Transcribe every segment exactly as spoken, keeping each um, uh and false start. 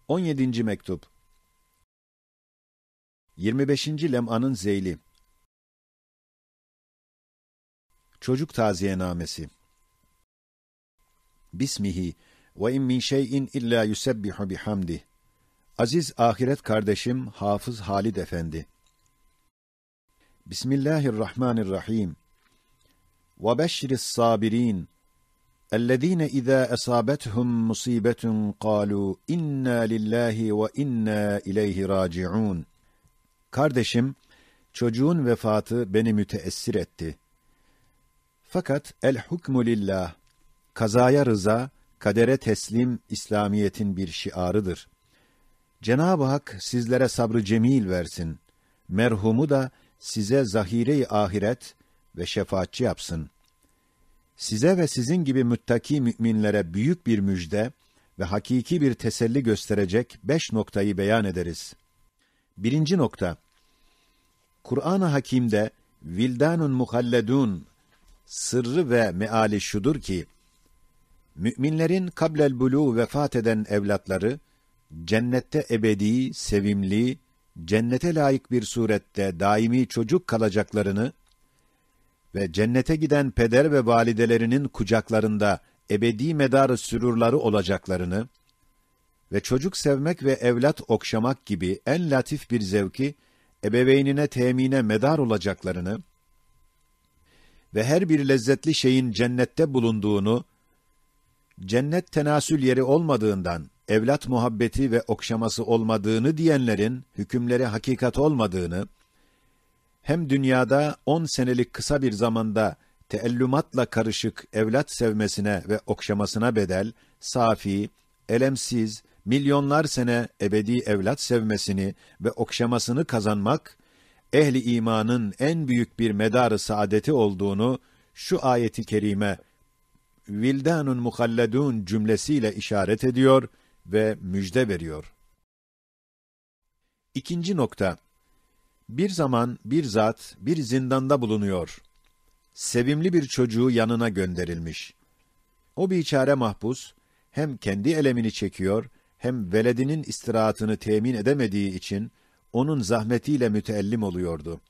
On yedinci mektup. Yirmi beşinci lem'anın zeyli. Çocuk taziyenamesi. Bismihi ve in min şey'in illa yusebbihu bihamdih. Aziz ahiret kardeşim Hafız Halid Efendi. Bismillahirrahmanirrahim. Ve beşşiris sabirin. Ellezine izâ esâbethum musîbetun qâlû innâ lillâhi ve innâ ileyhi raci'ûn. Kardeşim, çocuğun vefatı beni müteessir etti. Fakat el hukmu lillah, kazaya rıza, kadere teslim İslamiyet'in bir şiarıdır. Cenab-ı Hak sizlere sabrı cemil versin. Merhumu da size zahire-i ahiret ve şefaatçi yapsın. Size ve sizin gibi müttaki müminlere büyük bir müjde ve hakiki bir teselli gösterecek beş noktayı beyan ederiz. Birinci nokta. Kur'an-ı Hakim'de Vildanun Muhalledun sırrı ve meali şudur ki, müminlerin kablel buluğ vefat eden evlatları cennette ebedi, sevimli, cennete layık bir surette daimi çocuk kalacaklarını ve cennete giden peder ve validelerinin kucaklarında ebedi medarı sürurları olacaklarını ve çocuk sevmek ve evlat okşamak gibi en latif bir zevki ebeveynine temine medar olacaklarını ve her bir lezzetli şeyin cennette bulunduğunu, cennet tenasül yeri olmadığından, evlat muhabbeti ve okşaması olmadığını diyenlerin hükümleri hakikat olmadığını, hem dünyada on senelik kısa bir zamanda teellümatla karışık evlat sevmesine ve okşamasına bedel, safi, elemsiz, milyonlar sene ebedi evlat sevmesini ve okşamasını kazanmak, ehli imanın en büyük bir medarı saadeti olduğunu şu ayeti kerime, "Vildanun muhalledun" cümlesiyle işaret ediyor ve müjde veriyor. İkinci nokta. Bir zaman bir zat bir zindanda bulunuyor. Sevimli bir çocuğu yanına gönderilmiş. O biçare mahpus hem kendi elemini çekiyor, hem veledinin istirahatını temin edemediği için onun zahmetiyle müteellim oluyordu.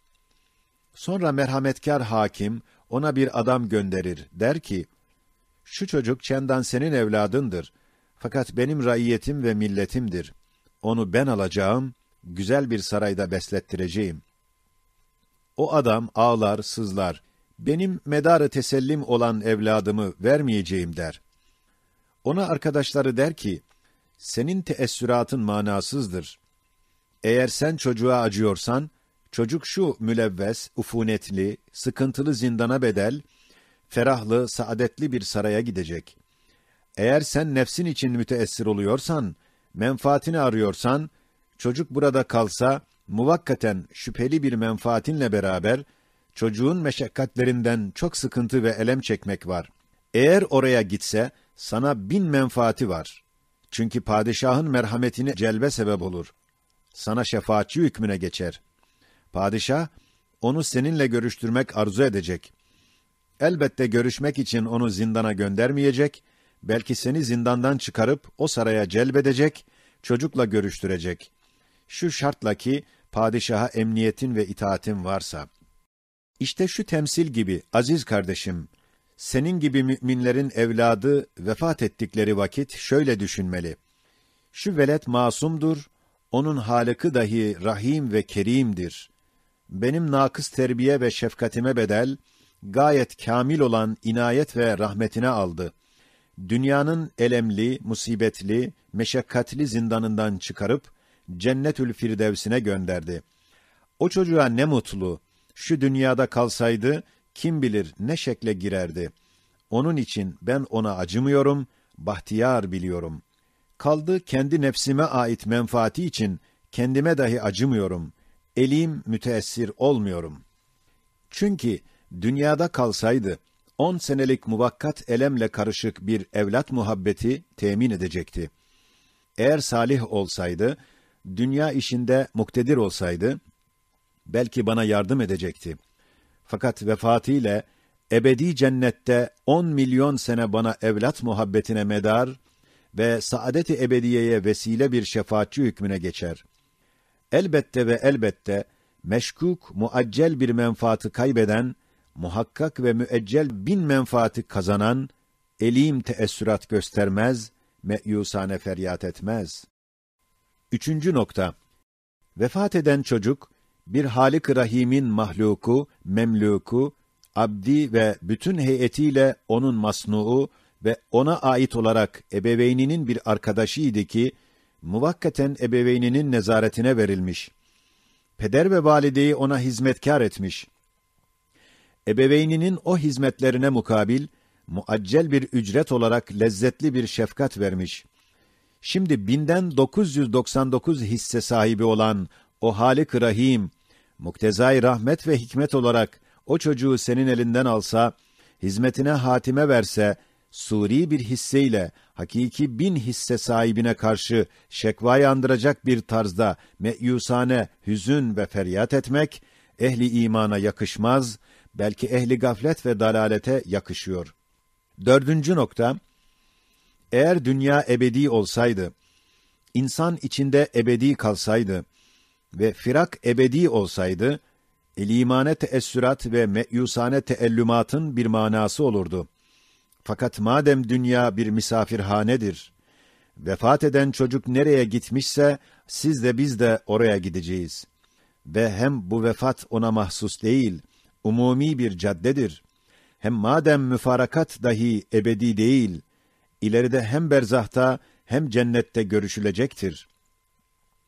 Sonra merhametkâr hakim ona bir adam gönderir, der ki, "Şu çocuk çendan senin evladındır, fakat benim raiyetim ve milletimdir. Onu ben alacağım, güzel bir sarayda beslettireceğim." O adam ağlar, sızlar, "Benim medarı tesellim olan evladımı vermeyeceğim." der. Ona arkadaşları der ki, "Senin teessüratın manasızdır. Eğer sen çocuğa acıyorsan, çocuk şu mülevves, ufunetli, sıkıntılı zindana bedel, ferahlı, saadetli bir saraya gidecek. Eğer sen nefsin için müteessir oluyorsan, menfaatini arıyorsan, çocuk burada kalsa, muvakkaten şüpheli bir menfaatinle beraber, çocuğun meşakkatlerinden çok sıkıntı ve elem çekmek var. Eğer oraya gitse, sana bin menfaati var. Çünkü padişahın merhametini celbe sebep olur. Sana şefaatçi hükmüne geçer. Padişah, onu seninle görüştürmek arzu edecek. Elbette görüşmek için onu zindana göndermeyecek, belki seni zindandan çıkarıp o saraya celbedecek, çocukla görüştürecek. Şu şartla ki padişaha emniyetin ve itaatin varsa." İşte şu temsil gibi, aziz kardeşim, senin gibi müminlerin evladı vefat ettikleri vakit şöyle düşünmeli: "Şu velet masumdur, onun Halık'ı dahi Rahim ve Kerim'dir. Benim nakıs terbiye ve şefkatime bedel, gayet kamil olan inayet ve rahmetine aldı. Dünyanın elemli, musibetli, meşakkatli zindanından çıkarıp Cennetül Firdevsine gönderdi. O çocuğa ne mutlu. Şu dünyada kalsaydı, kim bilir ne şekle girerdi. Onun için ben ona acımıyorum, bahtiyar biliyorum. Kaldı kendi nefsime ait menfaati için kendime dahi acımıyorum. Elim müteessir olmuyorum." Çünkü dünyada kalsaydı, on senelik muvakkat elemle karışık bir evlat muhabbeti temin edecekti. Eğer salih olsaydı, dünya işinde muktedir olsaydı, belki bana yardım edecekti. Fakat vefatıyla ebedi cennette on milyon sene bana evlat muhabbetine medar ve saadet-i ebediyeye vesile bir şefaatçi hükmüne geçer. Elbette ve elbette, meşkuk, muaccel bir menfaatı kaybeden, muhakkak ve müeccel bin menfaatı kazanan, elim teessürat göstermez, meyusane feryat etmez. Üçüncü nokta. Vefat eden çocuk, bir Halik-i Rahim'in mahluku, memluku, abdi ve bütün heyetiyle onun masnuu ve ona ait olarak ebeveyninin bir arkadaşı idi ki, muvakkaten ebeveyninin nezaretine verilmiş. Peder ve valideyi ona hizmetkâr etmiş. Ebeveyninin o hizmetlerine mukabil, muaccel bir ücret olarak lezzetli bir şefkat vermiş. Şimdi binden dokuz yüz doksan dokuz hisse sahibi olan o Halik-i Rahim, muktezai rahmet ve hikmet olarak o çocuğu senin elinden alsa, hizmetine hatime verse, suri bir hisseyle hakiki bin hisse sahibine karşı şekva yandıracak bir tarzda meyusane hüzün ve feryat etmek, ehli imana yakışmaz, belki ehli gaflet ve dalalete yakışıyor. Dördüncü nokta, eğer dünya ebedi olsaydı, insan içinde ebedi kalsaydı ve firak ebedi olsaydı, elimane teessürat ve meyusane teellümatın bir manası olurdu. Fakat madem dünya bir misafirhanedir, vefat eden çocuk nereye gitmişse, siz de biz de oraya gideceğiz. Ve hem bu vefat ona mahsus değil, umumi bir caddedir. Hem madem müfarakat dahi ebedi değil, ileride hem berzahta hem cennette görüşülecektir.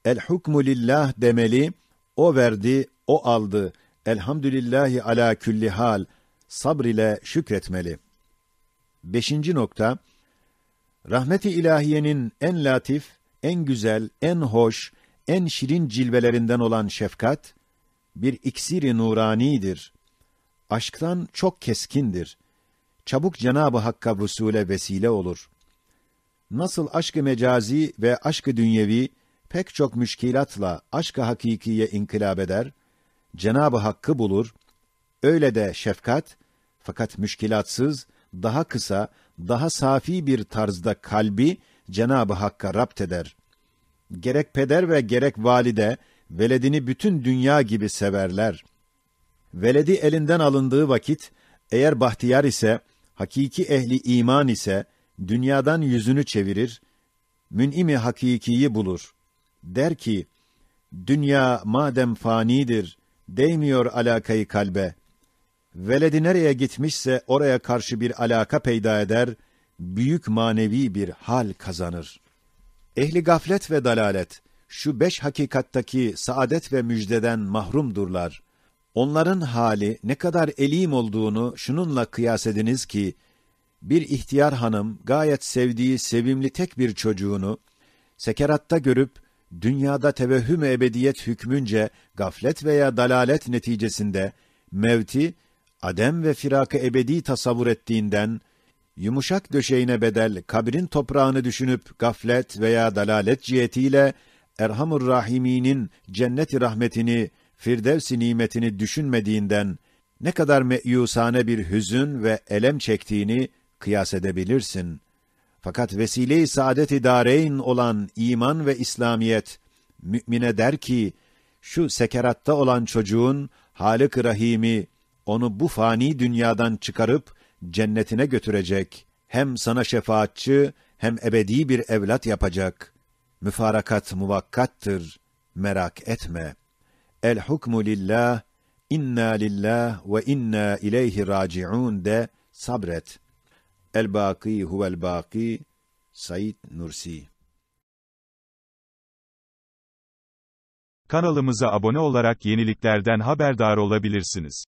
El hukmu lillah demeli, o verdi, o aldı. Elhamdülillahi ala külli hal, sabr ile şükretmeli. Beşinci nokta, rahmet-i ilahiyenin en latif, en güzel, en hoş, en şirin cilvelerinden olan şefkat, bir iksir-i nuranidir. Aşktan çok keskindir. Çabuk Cenab-ı Hakk'a vusule vesile olur. Nasıl aşk-ı mecazi ve aşk-ı dünyevi pek çok müşkilatla aşk-ı hakikiye inkılap eder, Cenab-ı Hakk'ı bulur, öyle de şefkat, fakat müşkilatsız, daha kısa, daha safi bir tarzda kalbi Cenab-ı Hakk'a rapt eder. Gerek peder ve gerek valide veledini bütün dünya gibi severler. Veledi elinden alındığı vakit, eğer bahtiyar ise, hakiki ehli iman ise, dünyadan yüzünü çevirir, Mün'im-i Hakikiyi bulur. Der ki, dünya madem fanidir, değmiyor alakayı kalbe. Veledi nereye gitmişse oraya karşı bir alaka peyda eder, büyük manevi bir hal kazanır. Ehli gaflet ve dalalet, şu beş hakikattaki saadet ve müjdeden mahrumdurlar. Onların hali ne kadar elim olduğunu şununla kıyas ediniz ki, bir ihtiyar hanım gayet sevdiği sevimli tek bir çocuğunu sekeratta görüp, dünyada tevehhüm-ü ebediyet hükmünce gaflet veya dalalet neticesinde mevti, adem ve firak-ı ebedi tasavvur ettiğinden, yumuşak döşeğine bedel kabrin toprağını düşünüp gaflet veya dalalet cihetiyle Erhamur Rahimî'nin cennet-i rahmetini, Firdevs-i nimetini düşünmediğinden ne kadar meyusane bir hüzün ve elem çektiğini kıyas edebilirsin. Fakat vesile-i saadet-i dareyn olan iman ve İslamiyet, mümine der ki, şu sekeratta olan çocuğun Halık-ı Rahimi onu bu fani dünyadan çıkarıp cennetine götürecek, hem sana şefaatçi, hem ebedi bir evlat yapacak. Müfarakat muvakkattır, merak etme. El hukmu lillah, inna lillah ve inna ileyhi raciun de sabret. El-Baki huvel-Baki, Said Nursi. Kanalımıza abone olarak yeniliklerden haberdar olabilirsiniz.